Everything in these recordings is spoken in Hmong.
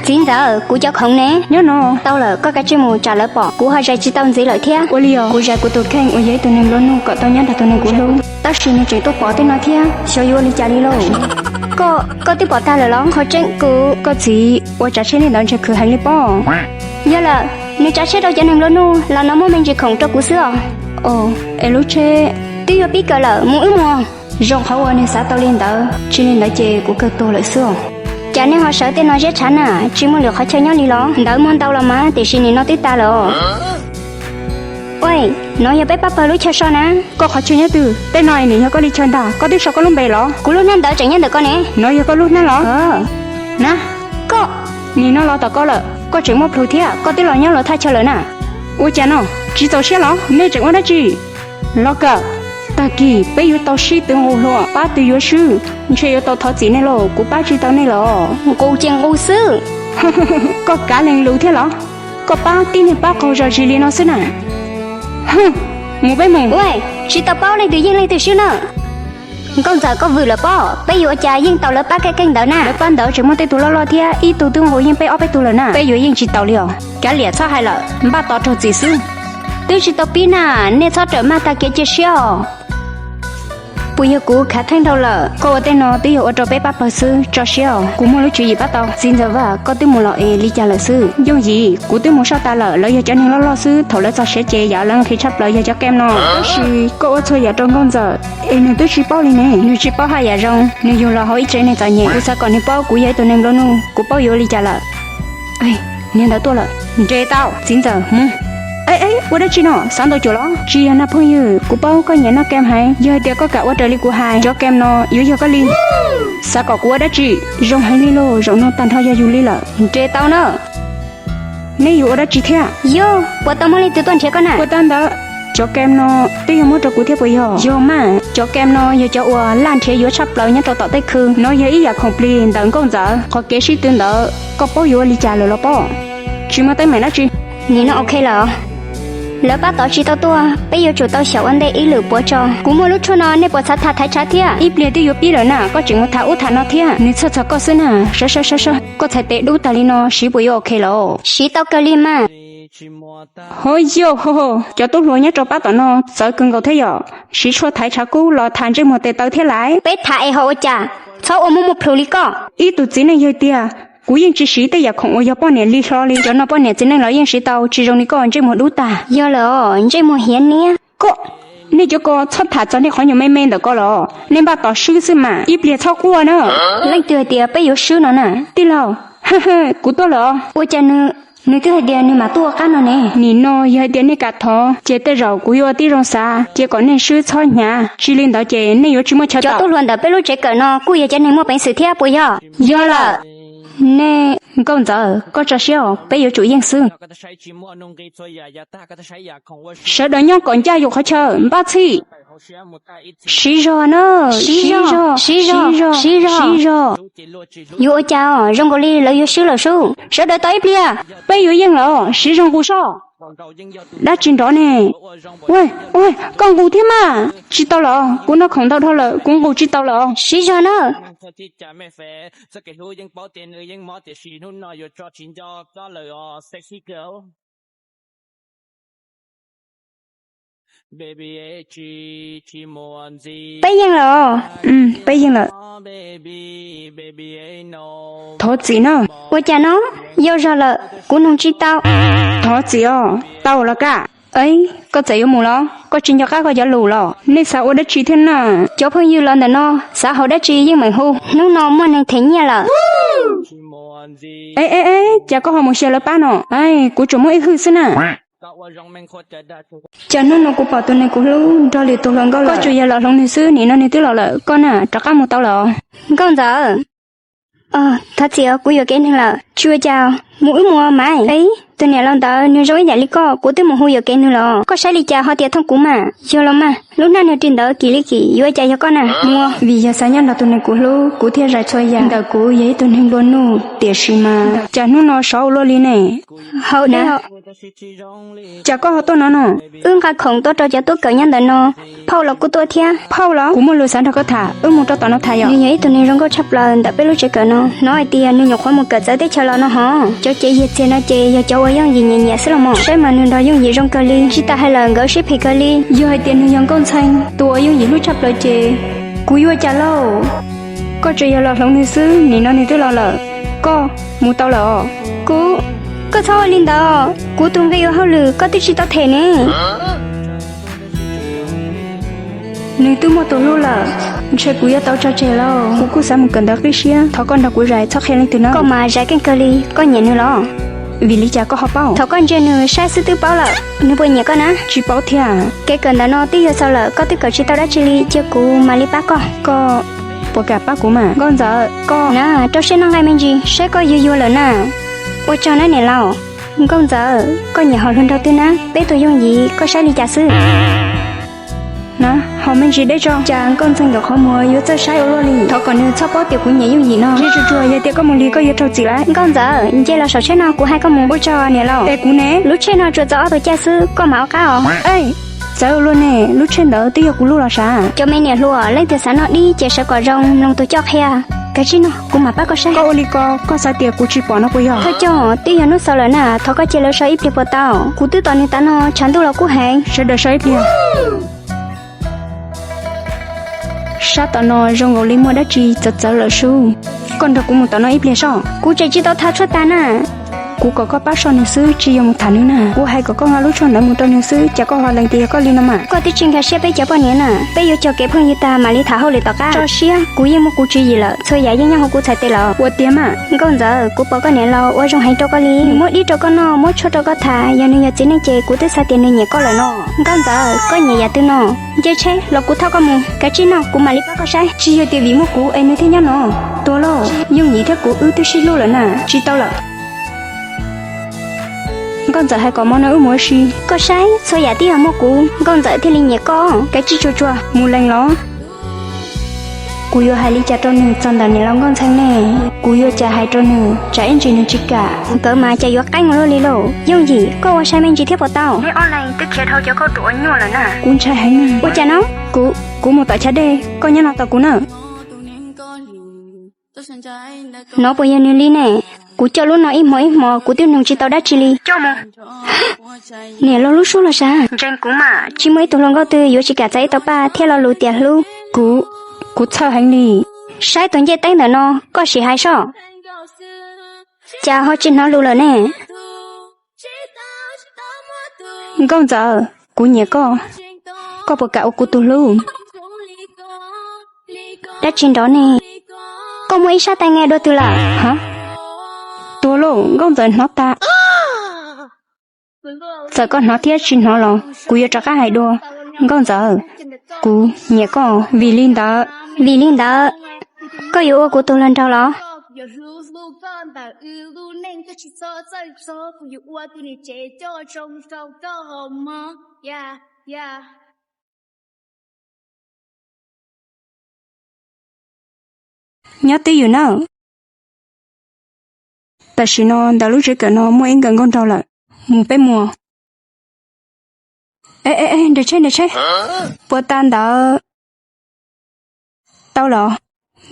Txiv ntxawm, kuv cov khoom ne? Nyob no. Tau lawm, koj kav tsij mus tsam lawv pom, kuv ho zais tsis tau ntxiv lawm thiab. Ua li os, kuv zais kuv tus kheej uas yog ib tug neeg nplua nuj kom tau nyob nrog tus neeg kuv hlub, tab sis nws tseem tuaj pom tej no thiab, xyov yuav ua li cas li lauj. Koj, koj twb pom tag lawm los? Qhov tseeb kuv, koj txiv ua tsav tsheb li ntawd ntshe khwv heev li pob. Yog lawm, nws tsav tsheb rau cov neeg nplua nuj los no muaj me ntsis khoom rau kuv xwb os. Os, es lub tsheb? Twb yuav pib kawm lawm, mus wb mus. Zoo qhov uas nws xav tau li ntawd, tsis li ntawd ces kuv kawg tuag lawm xwb os. Cas nej ho sawv tej no ziab tshav na, tsis muaj lwm qhov chaw nyob li los? Ntawd muaj ntau los mas, tiam sis nim no twb tas lawm os. Ua, no yog peb pab pawg lub chaw so na. Koj qhov chaw nyob twg? Tej no nim yog koj li chaw ntag, koj twb sau koj lub npe los? Kuv lub hnab ntawd tseem nyob ntawm koj ne. No yog koj lub hnab los? Na, koj, nim no los tom koj lawm, koj tseem muaj plhus thiab, koj twb los nyob lawv thaj chaw lawm na. Ua cas no, tsis txaus siab los? Nej tseem ua dab tsi? Los kawm, tag kis peb yuav tau sib tw nqus hlua pab twg yuav swb, ntshe yuav tau thov txim nej lauj, kuv pab tsis tau nej los. Nqus ces nqus xwb. Koj kav lees lus thiab los? Koj pab tib neeg pab qaug zog zis li no xwb na. Mus peb mus. Ua, tsis tau paub leej twg yeej leej twg swb na. Nkauj ntxawm, koj vwm lawm pob, peb yuav ua cas yeej tau lawv pab keej keej ntawd na. Lawv pab ntawd tseem muaj tej tus loj loj thiab, ib tug twb nqus yeej peb ob peb tug lawm na. Peb yuav yeej tsis taus li os. Kav liam, txhob hais lawm, npaj tos raug txim xwb. Twb tsis tau pib na, nej txhob rawm maj tag kev cia siab os. Puas yog kuv khav theej dhau lawm? Koj ua tej no twb yog ua rau peb pab pawg xwb, tso siab os, kuv muaj lub tswv yim pab tau. Txiv ntxawm Vaj, koj twb mus los es li cas lawm xwb? Yooj yim, kuv twb mus soj tas lawm, lawv yog cov neeg loj loj xwb, thaum lawv txog siav ces yam lawv nqhis tshaj plaws yog cov kem no. Tab sis koj ua txhua yam rau nkauj ntxawm es nws twb tsis paub li ne. Nws tsis paub haj yam zoo, nws yug los hauv ib tsev neeg txom nyem, kuv xav kom nws paub kuv yog ib tug neeg nplua nuj, kuv paub yuav ua li cas lawm. Niag ntawd tuaj lawm, nres tau, txiv ntxawm mus. Eb, eb, ua dab tsi no, xav ntaus cuam los? Tsis yog na phooj ywg, kuv paub koj nyiam noj kem heev, yog hais tias koj kam ua raws li kuv hais, cov kem no yuav yog koj li. Xav kom kuv ua dab tsi? Zoo heev li lauj, zaum no tag nrho yog yus li lawm. Nres tau na. Neb yuav ua dab tsi thiab? Yog, puas tau muaj leej twg tuaj nrhiav koj na? Ua tau ntawd, cov kem no twb yog muab rau kuv thiab puas yog? Yog mas, cov kem no yog cov uas laj nrhiav yuav tshaj plaws nyob rau tom tej khw. No yog ib yam khoom plig ntawm nkauj ntxawm. Qhov kev sib tw ntawd, koj paub yuav ua li cas lawm los pob? Tsis muaj teeb meem dab tsi. Nim no ok lawm. Lawv pab tod tsis tau tuaj, peb yuav tsum tau xyaum ua ntej ib lwm puav tso. Kuv muaj lub tshuaj no, nej puas xav tham thaiv tshav thiab? Ib pliag twb yuav pib lawm na, koj tseem mus tham ub tham no thiab. Nws txhawj txhawj koj xwb na. Sawv sawv sawv sawv, koj txhais tes dub tag li no siv puas yuav ok lawm? Siv tau kawg li mas. Ho yauj ho, cov tub hluas nyob rau pab tom no txawv kawg nkaus thiab yom. Siv tshuaj thaiv tshav kub los tham ntsej muag tes taw thiab lais. Peb tham es ho ua cas, txhob ua muaj muaj plhus li koj. Ib tug txiv neej yawg tiag, kuv yeej tsis siv tej yam khoom uas yog poj niam lig hlo li. Cov no poj niam txiv neej los yeej siv tau, tsis zoo li koj ntsej muag dub tag. Yog lawm os, ntsej muag hiav niab. Koj, nej cov ko txhob tham txog nej qhov nyuag me me ntawm ko los, nej npaj tos swb xwb mas, ib pliag txhob quaj na. Leej twg hais tias peb yuav swb no na? Tij laug, kuv tuaj lawm os. Ua cas nws, nws twb hais tias nws mam tuaj ua qab no ne. Nim no yog hais tias nej kam thov, ces tej zaum kuv yuav ua tib zoo xav, cia kom nej swb txhob hnyav. Tsis li ntawd ces nej yuav tsis muaj chaw tawm. Cov tub hluas ntawm peb lub tsev kawm no kuj yog cov neeg muaj peev xwm thiab puas yog? Yog lawm. Nej, nkauj ntxawm, koj tso siab os, peb yuav tsum yeej xwb. Sawv daws nyob kom ncaj yus qhov chaw, npaj txhij. Siv zog na, siv zog, siv zog, siv zog. Yuav ua cas os, zoo nkaus li lawv yuav swb lawm sub. Sawv daws tos ib pliag, peb yuav yeej lawm, siv zog nqus soj. Dab tsi nrov ne? Ua, ua, koj nqus thiab mas. Tsis tau los, kuv noj khoom ntau dhau lawm, kuv nqus tsis tau lawm. Siv zog na. Peb yeej lawm. Peb yeej lawm. Thov txim na. Ua cas no? Yau zog lawm, kuv noog tsis tau. Thov txim os, tau los kaj. Koj txawm yuav mus los? Koj tsis nco qab koj cov lus los? Nej xav ua dab tsi thiab na? Cov phooj ywg los ntawm no xav haus dab tsi yeej meem hu, hnub no muaj neeg them nyiaj lawm. Eb eb eb, cas koj ho mus xyaw lawv pab no? Kuv tsuas muaj ib hwj xwb na. Cas hnub no kuv pom tus neeg kuv hlub nrog lwm tus hluas nkauj lawm? Koj tsuas yog los hloov nws xwb, nim no nws twb los lawm, koj na rov qab mus tau lawm. Nkauj ntxawm. Thov txim os, kuv yuam kev neeg lawm. Tsis ua cas, mus wb mus mas. Tus niam laus ntawd nws zoo ib yam li koj, kuv twb mus hu yuam kev nws los. Koj saib li cas ho tias thooj kuv mas? Yog los mas, lub hnab nws ris ntawd kim li kim yuav cas yog koj na. Muaj, vim yog xav nyob nrog tus neeg kuv hlub kuv thiaj zais txhua yam. Ntawm kuv yog ib tug neeg nplua nuj, tiam sis mas cas hnub no sov ua luaj li ne. Hauv dab, cas koj ho tuaj no no? Wb nqa khoom tuaj rau cov tub kawm nyob ntawm no. Phauj los kuj tuaj thiab. Phauj los? Kuv muaj lus xav nrog koj tham, wb mus rau tom no tham yom. Nws yog ib tug neeg zoo nkauj tshaj plaws ntawm peb lub tsev kawm no. Hnov hais tias nws nyuam qhuav mus kawm txawv teb chaws los no hov. Cov cev yiag txiag no ces yog cov uas Yooj Yim nyiam nyiam xwb los mas. Saib mas nws nrog Yooj Yim zoo kawg li, tsis tas hais lawm nkawd sib phem kawg li. Yog hais tias nws yog Nkauj Ntxhee tus uas Yooj Yim hlub tshaj plaws ces kuv yuav cas lauj? Koj tseem yog los hloov nws xwb, nim no nws twb los lawm. Koj mus tau lawm os. Kuv, koj txhob ua li ntawd, kuv tus nqi ua hauj lwm koj twb tsis tau them ne. Nws twb muaj tus hlub lawm, ntshe kuv yuav tau tso tseg lauj. Kuv kuj xav mus kawm ntawv qib siab, thov koj nrog kuv zais txhob qhia leej twg na. Koj mas zais keej kawg li, koj nyiam nws los? Vim li cas koj ho paub? Thaum koj ntsia nws saib xwb twb paub lawm, nws puas nyiam koj na? Tsis paub thiab. Kev kawm ntawm no twb yuav xaus lawm, koj twb kawm tsis tau dab tsi li, cia kuv mam li pab koj. Koj puas kam pab kuv mas? Nkauj Ntxawm, koj na, rau siab noj nqaij me ntsis, saib koj yuag yuag lawm na. Ua tsaug na niam laus. Nkauj Ntxawm, koj nyiam hom hluas nraug twg na? Peb tus Yooj Yim, koj saib li cas xwb? Na, hom me ntsis deb tso. Cas Nkauj Ntxhee nkawd qhov muag yuav txawj saib ua luaj li. Thov kom nws txhob paub tias kuv nyiam Yooj Yim no. Ntshe tsuas tsuas yog tias koj mus li koj yuav raug txim lawm. Nkauj Ntxawm, nce los saum tsheb no kuv hais koj mus. Ua tsaug niam laus. Es kuv ne? Lub tsheb no tsuas txaus ob tug caij xwb, koj mam ua qab os. Txawv ua luaj ne, lub tsheb ntawd twb yog kuv lub los sav. Cov me niam hluas, leej twg xav noj dib ces sawv kom zoo mloog tus coj qhia. Kav tsij noj, kuv mam pab koj saib. Koj ua li ko, koj xav tias kuv tsis pom no puas yog? Thawj coj, twb yog hnub xaus lawm na, thov koj cia lawv so ib pliag puas tau? Kuv twb tos nws tas no, tshav ntuj los kub heev. Sawv daws so ib pliag. Sab tom no zoo nkaus li muaj dab tsi txawv txawv lawm sub. Koj nrog kuv mus tom no ib pliag soj. Kuv tseem tsis tau thav tshuaj tag na. Kuv kom koj pab soj nws xwb, tsis yog mus tham nws na. Kuv hais kom koj nqa lub tshuaj ntawd mus rau nws xwb, cas koj ho lees tias yog koj li no mas? Koj twb tsis nkag siab peb cov poj niam na. Peb yuav cog kev phooj ywg tag mam li tham hauj lwm tom qab. Tso siab, kuv yeej muaj kuv tswv yim lawm, txhua yam yeej nyob hauv kuv txhais tes lawm. Ua tiag mas. Nkauj Ntxawm, kuv pom koj niam laus ua zoo heev rau koj li. Nws muab dib rau koj noj, muab tshuaj rau koj tham, yog nws yog txiv neej ces kuv twb xav tias nws nyiam koj lawm no. Nkauj Ntxawm, koj nyiam yam twg no? Nce tsheb los kuv thauj koj mus. Kav tsij noj, kuv mam li pab koj saib. Tsis yog tias vim muaj kuv es nws thiaj nyob no. Tuag lauj, Yooj Yim thiab kuv wb twb sib hlub lawm na, tsis tau lawm. Nkauj Ntxawm hais kom hmo no wb mus ua si. Koj saib, txhua yam twb yog muaj kuv, Nkauj Ntxawm thiaj li nyiam koj. Kav tsij tsuag tsuag mus lees los. Kuv yuav hais li cas rau nws txog ntawm niam laus Nkauj Ntxhee ne? Kuv yuav cas hais rau nws, tsam ib ntsis nws tsis kam. Nkawd mas cas yuav qeeb ua luaj li lauj. Yooj Yim, koj ua sai me ntsis thiab puas tau? Neb ob leeg twb khiav dhau cov kauj ruam uas nyuaj lawm na. Kuv ntshai heev na. Ua cas no? Kuv, kuv mus tom chav dej, koj nyob no tos kuv na. No puas yog nws li ne? Kuv coj lub no ib hmo ib hmo kuv twb mloog tsis tau dab tsi li. Coj mus. Niam laus lub suab los sav. Ntseeg kuv mas, tsis muaj ib tug hluas nkauj twg yuav tsis kam txais ib tauv paj thiab lo lus tias hlub. Kuv, kuv txhawj heev li. Saib tus ncej teeb ntawm no, koj sim hais soj. Cas ho tsis hnov lus lawm ne? Nkauj Ntxawm, kuv nyiam koj, koj puas kam ua kuv tus hlub? Dab tsi nrov ne? Koj muaj ib sab tais nge dua twg lawm? Hov, tuag lauj, Nkauj Ntxawm hnov tas. Txawm koj hnov thiab tsis hnov los kuv yuav rov qab hais dua. Nkauj Ntxawm, kuv nyiam koj. Vim li ntawd, vim li ntawd, koj yuav ua kuv tus hluas nraug los? Nyob twj ywm nawb. Tam sim no ntawm lub tsev kawm no muaj ib nkawm nkauj nraug lawm. Mus peb mus. E e e, nres tsheb nres tsheb. Puas tas ntawd? Tau los.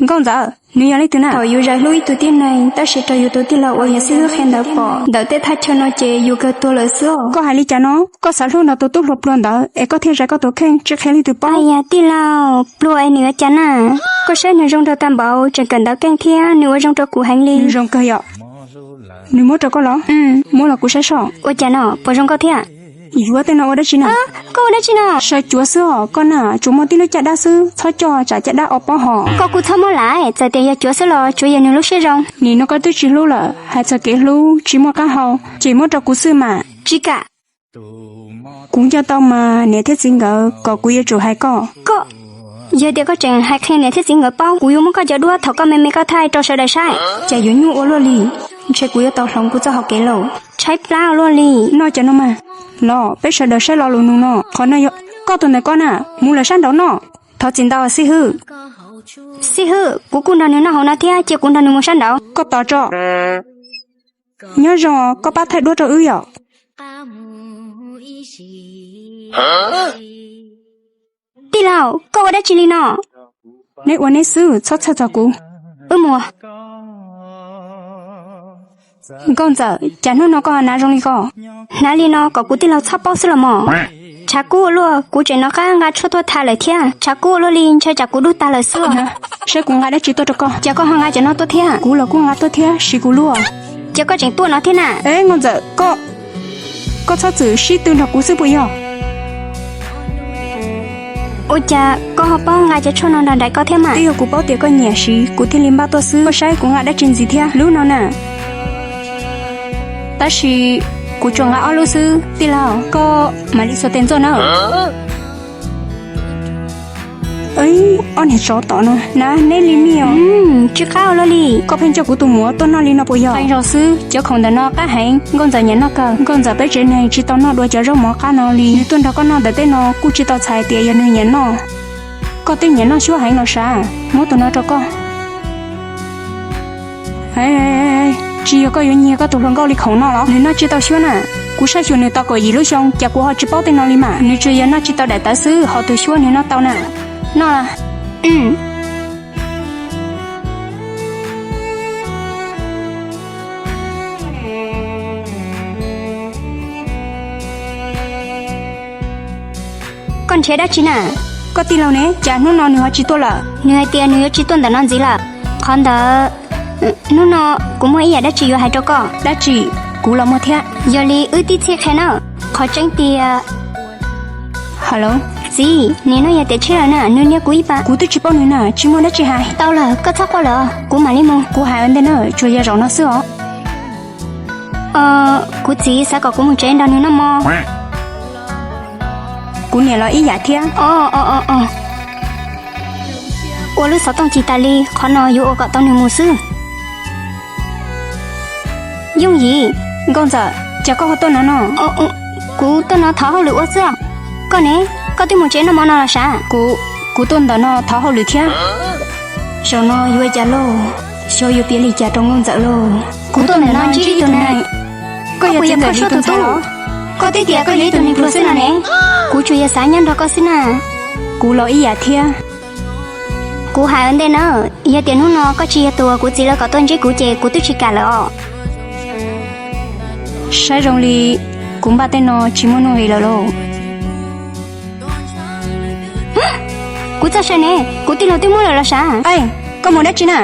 Nkauj Ntxawm, nws yog leej twg na? Thaum yus zais hlub ib tug tib neeg tab sis raug yus tus tij laug uas yog xib hwb qhia ntawd pom ntawm tej thaj chaw no ces yus kawg tuag lawm xwb os. Koj hais li cas no? Koj xav hlub nrog tus tub hluas pluag ntawd es koj thiaj zais koj tus kheej tsis qhia leej twg paub. Yog tij laug pluag es nws yuav cas na? Koj saib nws zoo nraug tag npaum, tseem kawm ntawv keej thiab nws ua zoo rau kuv heev li. Nws zoo kawg yom. Nws muab rau koj los? Muab los kuv saib soj. Ua cas no, puas zoo nkauj thiab? Yuav tej no ua dab tsi na? Koj ua dab tsi no? Saib cuav xwb os, koj na tsuas muaj tib lub caj dab xwb, txhob coj tsam caj dab o pob hos. Koj kuj txhob muab laiv, txawm tias yog cuav xwb los tsuav yog nws lub siab zoo. Nim no koj twb tsis hlub lawm, hais txog kev hlub tsis muaj qab hau, ces muab rau kuv xwb mas. Tsis kam. Kuv nco tau mas niam thiab txiv nkawd kom kuv yuav tsum hais koj. Koj, yog tias koj tseem hais qhia niam thiab txiv nkawd paub, kuv yuav muab koj cov duab thaum koj me me koj thaij rau sawv daws saib. Cas yuav nyuaj ua luaj li. Ntshe kuv yuav tau hloov kuv txoj hau kev lauj. Tshaib plab ua luaj li. Noj cov no mas. Los peb sawv daws saib lo lus nug no. Qhov no yog koj tus ntawm koj na. Mus lawm sab nraud noj. Thov txim ntau xib hwb. Xib hwb, kuv kuj nrog nws noj hauv no thiab, cia kuv nrog nws mus sab nraud. Koj tos tso. Nyob zoo, koj pab thaij duab rau wb yom. Tij laug, koj ua dab tsi li no? Neb ua neb xwb, txhob txhawj txog kuv. Wb mus. Nkauj ntxawm, cas hnub no koj ho hnav zoo li ko? Hnav li no kom kuv tij laug txhob paub xwb los mog. Tshav kub ua luaj, kuv tseem nov qab nqa tshuaj tuaj tha lawm thiab. Tshav kub ua luaj li, ntshai tsam kuv dub tag lawm xwb. Saib kuv nqa dab tsi tuaj rau koj. Cas koj ho nqa cov no tuaj thiab? Kuv los kuj nqa tuaj thiab, siv kuv lub. Cas koj tseem tuaj no thiab na? Eb, nkauj ntxawm, koj, koj txhob txwm sib tw nrog kuv xwb puas yog? Ua cas koj ho paub nqa cov tshuaj no nrog nraim koj thiab mas? Twb yog kuv paub tias koj nyiam siv, kuv thiaj li npaj tuaj xwb. Koj saib kuv nqa dab tsi ntxiv thiab, lub no na. Tab sis kuv tsuas nqa ob lub xwb, tij laug, koj mam li xuas tes ntxuaj na. Ob niag tsov tom no, na neb li mij os. Tsw qab ua luaj li. Koj pheej coj kuv tus muam tuaj noj li no puas yog? Qee zaus xwb, cov khoom ntawm no qab heev, nkauj ntxawm nyiam noj kawg. Nkauj ntxawm peb tsev neeg tsis tau noj dua cov zaub mov qab no li. Nws tuaj nrog koj noj ntawm tej no kuj tsis tau txhais tias yog nws nyiam noj. Koj twb nyiam noj xyuab heev los sav, muab tus no rau koj. Tsis yog koj yuav nyiag koj tus hluas nkauj li khoom noj los? Nws noj tsis tau xyuab na. Kuv saib xyuas nws tau kaum yim lub xyoo, cas kuv ho tsis paub tej no li mas. Nws tsuas yog noj tsis tau daim tawv xwb, ho tus xyuab nws noj tau na. Noj. Koj nrhiav dab tsi na? Koj tij laug ne, cas hnub no nws ho tsis tuaj lawm? Nws hais tias nws yuav tsis tuaj ntawm no ntxiv lawm. Qhov ntawd, hnub no kuv muaj ib yam dab tsi yuav hais rau koj. Dab tsi? Kuv los muaj thiab. Yog li wb tib txhij qhia na. Qhov tseeb tias, txiv, nim no yog tiam tshiab lawm na, nws nias kuv ib pas. Kuv twb tsis paub nws na, tsis muaj dab tsi hais. Tau lawm, koj txhob quaj lawm, kuv mam li mus. Kuv hais ua ntej na, tsuas yog zaum no xwb os. Kuv txiv xav kom kuv mus tsev nrog nws noj mov. Kuv niam los ib yam thiab. Ua lub xov tooj cig tas li, qhov no yuav ua kom tau nws mus xwb. Yooj yim. Nkauj ntxawm, cas koj ho tuaj no no? Kuv tuaj no thov hauj lwm ua xwb. Koj ne, koj twb mus tsev noj mov no los sav? Kuv, kuv tuaj ntawm no thov hauj lwm thiab. Zaum no yuav ua cas lauj? Xyov yuav piav li cas rau nkauj ntxawm lauj. Kuv tuaj ntawm no ntsib ib tug neeg. Koj yog txiv ntxawm Lis tus ntxhais los? Koj twb tias koj yog ib tug neeg pluag xwb no ne. Kuv tsuas yog xav nyob nrog koj xwb na. Kuv los ib yam thiab. Kuv hais ua ntej na, yog tias hnub no koj tsis yog tus uas kuv txiv lawv kom tuaj ntsib kuv ces kuv twb tsis kam lawm os. Saib zoo li kuv npaj tej no tsis muaj nuj nqis lawm lauj. Kuv txoj saw ne, kuv tij laug twb muab lawm los sav. Koj mus dab tsi na?